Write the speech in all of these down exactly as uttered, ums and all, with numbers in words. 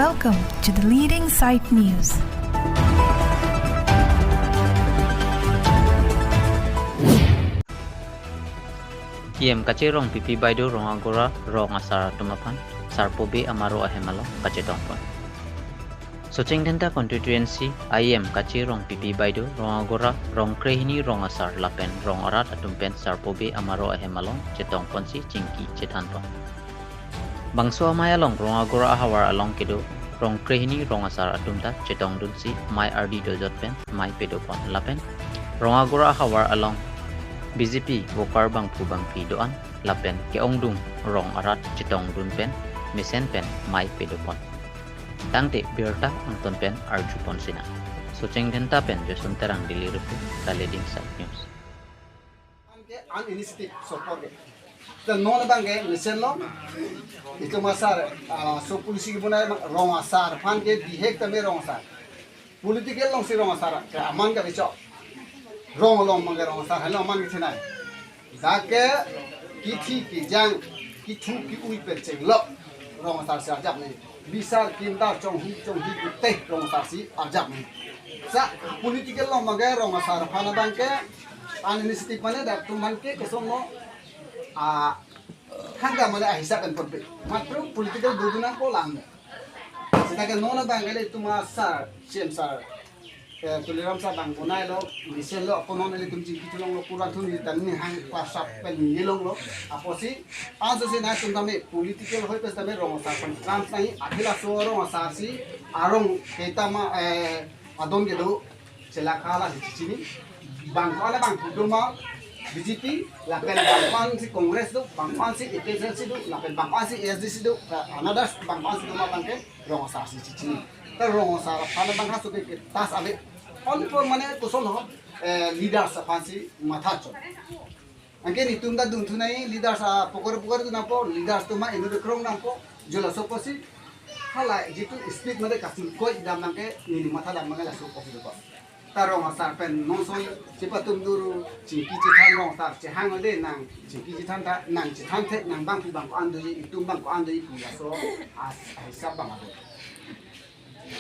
Welcome to the leading site news. E M Kache Rongpipi Baideo Rong Agora Rong Asar atum aphan Sarpobe Amaro ahem along kachetongpon. Socheng Dhenta Constituency E M Kache Rongpipi Baideo Rong Agora Rong Krehini Rong Asar lapen Rong Arat atum pen Sarpobe Amaro ahem along chetongponsi chingki chethanpon. Bangso amei along Rong Agora ahavar along kedo Rong Krehini Rong Asar atum ta chetongdunsi mei ardi dojot pen mei pedopon lapen Rong Agora ahavar along B J P worker bangphu bangphi do-an lapen ke-ongdung Rong Arat chetongdun pen mesen pen mei pedopon. Tangte birta angton pen arjupon sina. Socheng Dhenta pen Joson Terang, Delhi report, The Leading Site News. Ke an initiative support ke. Dan non abang ke mesen lo. Itum asar, ah, so policy ke bunai ma Rong Asar aphan ke bihek tame Rong Asar. Political alongsi Rong Asar ke aman ke bichok. Rong along abang ke Rong Asar, helo aman ke chinai. Dak ke kithi kijang, kithu ki-ui pen chenglok Rong Asar si arjap ne. Bisar kimdar chonghi chonghi kuteh Rong Asar si arjap ne. Sa political along abang ke Rong Asar aphan abang ke an initiative mane dak atum aphan ke kosonlo, ah, hangga mane ahisap pen ponpe. Matro political dodunang ko lang. Sita ke non abang ke le itum asar, C M sar, eh, Tuliram sar bang bonailo, mesen lo, konon ilitum chingki chelonglo, kurang thun di tan ni hang pasap pen nilonglo. Apotsi, anso si na atum tame political hoi pes tame Rong Asar pen trans nahi, akhila so Rong Asar si, arong ketama, eh, adon kedo, chelakha lasi chichini. Bang ko-an abang do ma B J P, lapen bang ko-an si Congress do, bang ko-an si A P H L C do, lapen bang ko-an si A S D C do, eh, another bang ko-an si do ma abang ke Rong Asar si chichini. Ta Rong Asar aphan abang ha so ke tas ave. Only for mane koson ho, eh, leaders aphan si matha chot. Anke netum ta dun thunai leaders a pokor pokor tu nangpo, leaders atum ma inut krong nangpo, jo laso apotsi hala jitu speed mane kasil koi dam nangke neli matha dam nangke laso apotsi dopo. Ta Rong Asar pen non soi chepatum duru chingki chethan Rong Asar chehang ode nang chingki chethan ta nang chethan the nang bangphu bang ko-an doji itum bang ko-an doji pu laso as hisap abang ave.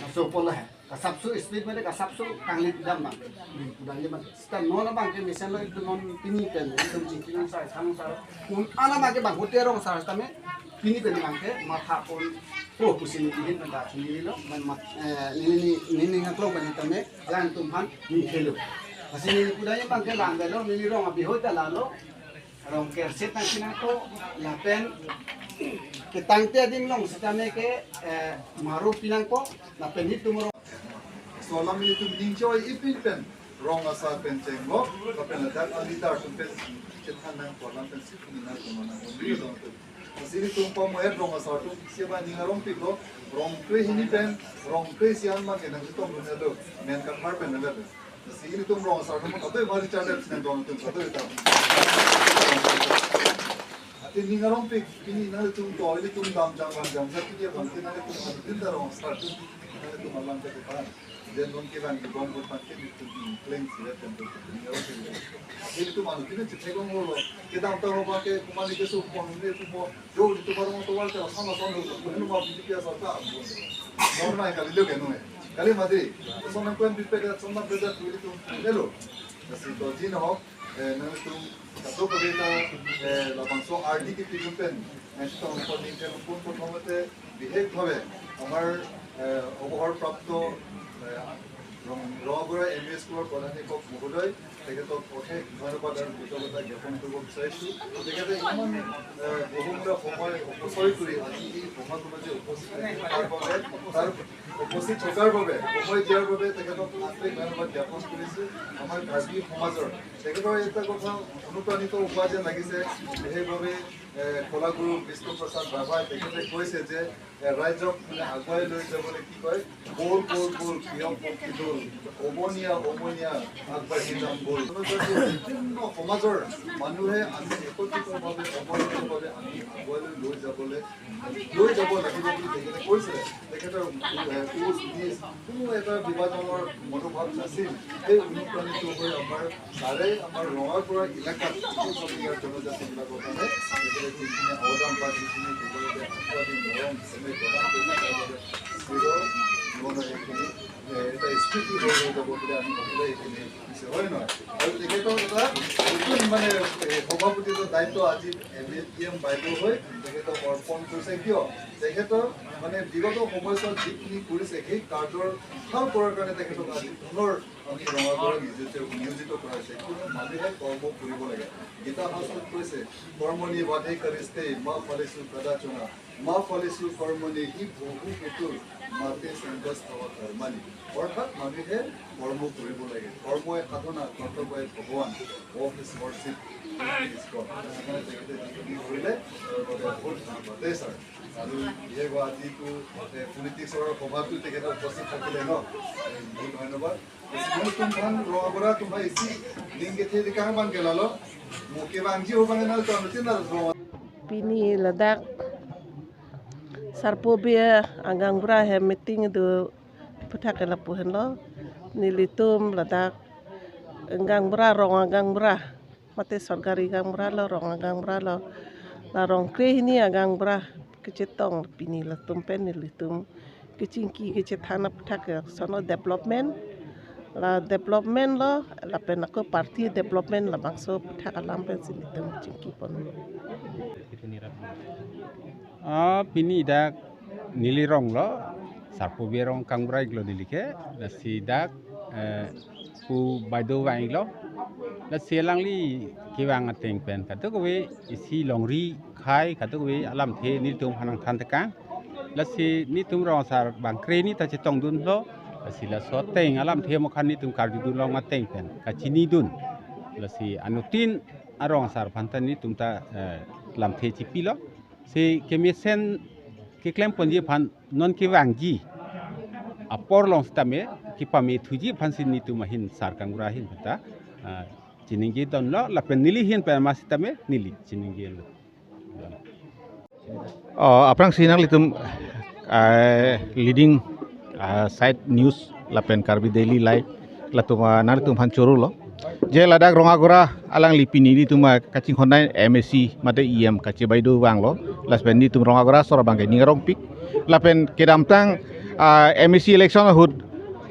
Laso apotlo he. Kasapso speed mane kasapso kanglit dam abang. Di pudang ye abang. Sita non abang ke mesen lo itum non pini pen itum chingki nang sai sang sar. Un ana abang ke bang hotel Rong Asar tame pini pen abang ke matha pon po pusi neli ahin pen ta chinilo. Man mat, eh, neli neli neli ngaklong pen tame alangtum aphan neli khelo. Lasi neli pudang ye abang ke lang lo neli rong abi hoi ta lalo. Rong kerset nangpi nangpo, lapen ketangte adim along sitame ke, eh, maro pi nangpo, lapen itum rong. So alam itum ning choi ipin pen, Rong Asar pen chenglok, lapen ladak a leader atum pen, chethan nangpo alam pen si pini nangpo nang, nang, nang, nang. Lasi itum pamohet Rong Asar atum, siapa ning arongpiklo, Rong Krehini pen, Rong Krehini an ma ke nangchetongdun alo, men kamar pen alo. Lasi ilitum Rong Asar atum kadoi mari charge si nangdon atum kadoi ta. Ati ning arongpik pini nanglitum to ilitum dam jam ram jam sa pini abang ke nanglitum anuttin ta Rong Asar atum nanglitum alam ke depan. Jen non ke bang ibom bom pan ke ilitum kleng siret dan ning arongpik. Ilitum anuttin chetheklong lo. Kedam ta lo ba ke kumani ke su pon ne tu bo. Jo, ilitum arong tovar ke ason ason lo, anu ma B J P asar ta. Normal kali lo ke noi. Kali mati. Ason nang kuen bipek ason nang beda tu ilitum elo. Lasi to jin ho, eh, nangtum kato kali ta, eh, labangso ardi ke pidun pen. Nangtum kon ning ke pun pun homete bihek bhabe. Amar, eh, অৱসৰপ্ৰাপ্ত, eh, Rong-, Rong Agora M E স্কুলৰ প্ৰধান শিক্ষক মহোদয়, তেখেতক অশেষ ধন্যবাদ আৰু কৃতজ্ঞতা জ্ঞাপন কৰিব বিচাৰিছো। তেখেতে ইমান, এ, বহুমূলীয়া সময় অপচয় কৰি আজি এই সভাখনত যে উপস্থিত থকাৰ বাবে, তাৰ উপস্থিত থকাৰ বাবে, সময় দিয়াৰ বাবে তেখেতক আন্তৰিক ধন্যবাদ জ্ঞাপন কৰিছো। আমাৰ কাৰ্বি সমাজৰ তেখেতৰ এটা কথা অনুপ্ৰাণিত হোৱা যেন লাগিছে। বিশেষভাৱে, এ, কলাগুৰু বিষ্ণু প্ৰসাদ ৰাভাই তেখেতে কৈছে যে এ, ৰাইজক মানে আগুৱাই লৈ যাবলৈ কি কয়, বল, বল, বল, প্ৰিয় পক্ষী দল, অবনীয়া, অবনীয়া, আগবাঢ়ি যাম বল। জনজাতীয় বিভিন্ন সমাজৰ মানুহে আমি একত্ৰিতভাৱে, সমন্বিতভাৱে আমি আগুৱাই লৈ, লৈ যাবলৈ, লৈ যাব লাগিব বুলি তেখেতে কৈছিলে। তেখেতৰ, এ, উচ নিচ কোনো এটা বিভাজনৰ মনোভাৱ নাছিল। সেই অনুপ্ৰাণিত হৈ আমাৰ ছাৰে আমাৰ ৰঙাপাৰা এলেকাত যিটো কমি ইয়াৰ জনজাতিবিলাকৰ কাৰণে যিখিনি অৱদান বা যিখিনি দিব লাগে, আগুৱাই দিম, মৰম চেনেহ প্ৰদান কৰি তেওঁলোকে চিৰ জীৱনৰ এইখিনি, এ, এটা স্মৃতি হৈ ৰৈ যাব বুলি আমি সকলোৱে এইখিনি বিচাৰোঁ, হয় নহয়? আৰু তেখেতৰ এটা নতুন, মানে, এ, সভাপতিত্বৰ দায়িত্ব আজি এম এ টি এম বাইদেউ হৈ তেখেতক অৰ্পণ কৰিছে। কিয়? তেখেতৰ, মানে, বিগত সময়ছোৱাত যিখিনি কৰিছে, সেই কাৰ্যৰ ভাল কৰাৰ কাৰণে তেখেতক আজি পুনৰ আমি ৰঙাগড়ত নিয়োজিত, নিয়োজিত কৰা হৈছে। কোনো মানুহে কৰ্ম কৰিব লাগে। গীতা শাস্ত্ৰত কৈছে, "কৰ্মনি বাধে কাৰিস্তে মা ফলেষু কদাচনা, মা ফলেষু কৰ্মনি হি বহু হেতু মাতে সঙ্গস্তাবা কৰ্মাণি।" অৰ্থাৎ মানুহে কৰ্ম কৰিব লাগে। কৰ্মই সাধনা, কৰ্তব্যই ভগৱান, work is worship, work is God। সেইকাৰণে তেখেতে যিখিনি কৰিলে, তেওঁলোকে বহুত ভাল পাতে, ছাৰ। আৰু বিশেষকৈ আজিতো, এ, পলিটিক্সৰ সভাতো তেখেতে উপস্থিত থাকিলে ন, এ, বহুত ধন্যবাদ। Mo tum aphan rong agora atum aphan isi ning kethe dikang abang ke lalo. Mo kevangji ho abang nangtum tin na rong. Pini ladak Sarpo Bey agaonbura ahem meeting do aphuthak ke lapu henlo. Nelitum ladak agaonbura, rong agaonbura, mate sorkari gaonbura lo, rong agaonbura lo, la rong krehini agaonbura kachetong pini latum pen nelitum kachingki kachethan aphuthak ke sono development, la development lo, lapen ako party development labangso aphuthak alam pensi nelitum chingki pon. Ah, pini dak neli rong lo, Sarpo Bey rong kangburai lo neli ke, lasi dak, eh, pu baido vang lo, lasi alangli kevang ateng pen kadokave isi longri khai kadokave alamthe nelitum aphan nangthan tekang. Lasi nelitum rong asar bang krehini ta chetongdun lo, lasi laso ateng alamthe mo khan nelitum karjudun long ateng pen kachinidun. Lasi anuttin arong asar aphan ta nelitum ta, eh, lamthe chipilo. Si kemesen keklem ponji aphan non kevangji apor along sitame kepamethuji aphansi nelitum ahin sar kangbura ahin ta, ah, chiningje dunlo, lapen neli ahin pen ma sitame neli chiningje lo. Oh, aphrangsi nanglitum, eh, leading, ah, site news lapen Karbi Daily Live latum, ah, nanglitum aphan choro lo. Je ladak rong agora alangli pini nelitum, ah, kachinghon nai M A C mate E M kachebaido vang lo. Lapen nelitum rong agora asor abang ke ning arongpik. Lapen kedamtang, ah, M A C election ahut,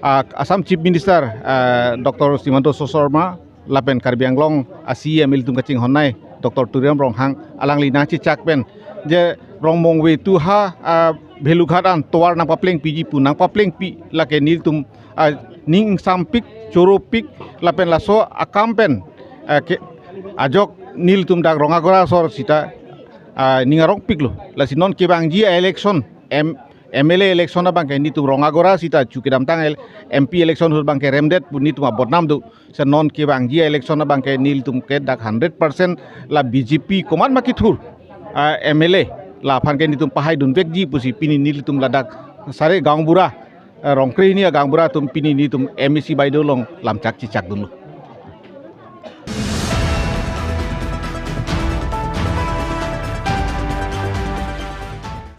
ah, Assam Chief Minister, ah, Doctor Himanta Biswa Sarma lapen Karbi Anglong a C E M ilitum kachinghon nai Doctor Tuliram Ronghang alangli nangchechak pen je rong mongve tu ha, ah, Bhelughat an tovar nangpaplengpiji pu nangpaplengpi, lake nelitum, ah, ning ingsampik, choropik, lapen laso akam pen, ah, ke, ajok nelitum dak rong agora asor sita, ah, ning arongpik lo. Lasi non kevangji election, M, M L A election abang ke nelitum rong agora sita chu kedamtang el-, M P election ahut abang ke remdet pu nelitum abodnam do. Si non kevangji election abang ke nelitum ke dak hundred percent la B J P komat ma kethur, ah, M L A la aphan ke nelitum pahaidunvekji pusi pini nelitum ladak sare gaonbura, ah, rong krehini agaonbura atum pini nelitum M A C baido along lamchak chechakdunlo.